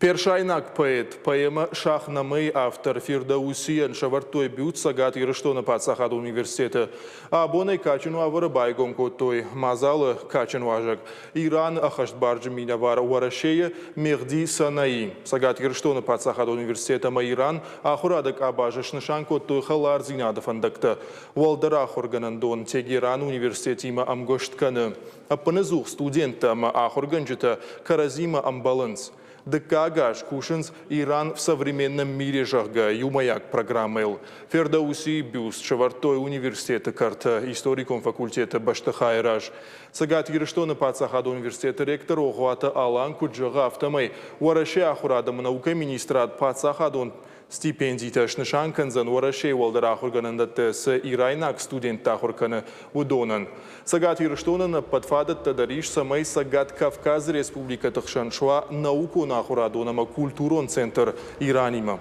Персайнаг поэт, поэмӕ Шах-Намэ-йы автор Фирдоусийӕн сӕвӕрдтой бюст Цӕгат Ирыстоны паддзахадон университеты. Абон ӕй кадджын уавӕры байгом кодтой. Мадзалы кадджын уазӕг, Ираны ӕххӕстбарджын минӕвар Уӕрӕсейы Мехди Санаи. Цӕгат Ирыстоны паддзахадон университет ӕмӕ Иран ахуырады къабазы снысан кодтой хӕлардзинады фӕндӕгтӕ. Уӕлдӕр ахуыргӕнӕндон Тегераны университетимӕ ӕмгуыст кӕны. Ӕппыныдзух студенттӕ ӕмӕ ахуыргӕнджытӕ кӕрӕдзимӕ ӕмбӕлынц. Дыккаг аз кусынц Иран в современном мире, зӕгъгӕ, иумӕйаг программӕйыл. Фердоусийы бюст сӕвӕрдтой университеты кӕрты историкон факультеты бӕстыхайы раз. Цӕгат Ирыстоны паддзахадон университеты ректор Огъуаты Алан куыд зӕгъы, афтӕмӕй Уӕрӕсейы ахуырад ӕмӕ наукӕйы министрад паддзахадон стипендитӕ снысан кӕндзӕн Уӕрӕсейы уӕлдӕр ахуыргӕнӕндӕтты цы ирайнаг студенттӕ ахуыр кӕны, уыдонӕн. Цӕгат Ирыстонӕн ӕппӕт фадӕттӕ дӕр ис, цӕмӕй Цӕгат Кавказы республикӕты хсӕн суа наукон-ахуырадон ӕмӕ культурон центр Иранимӕ.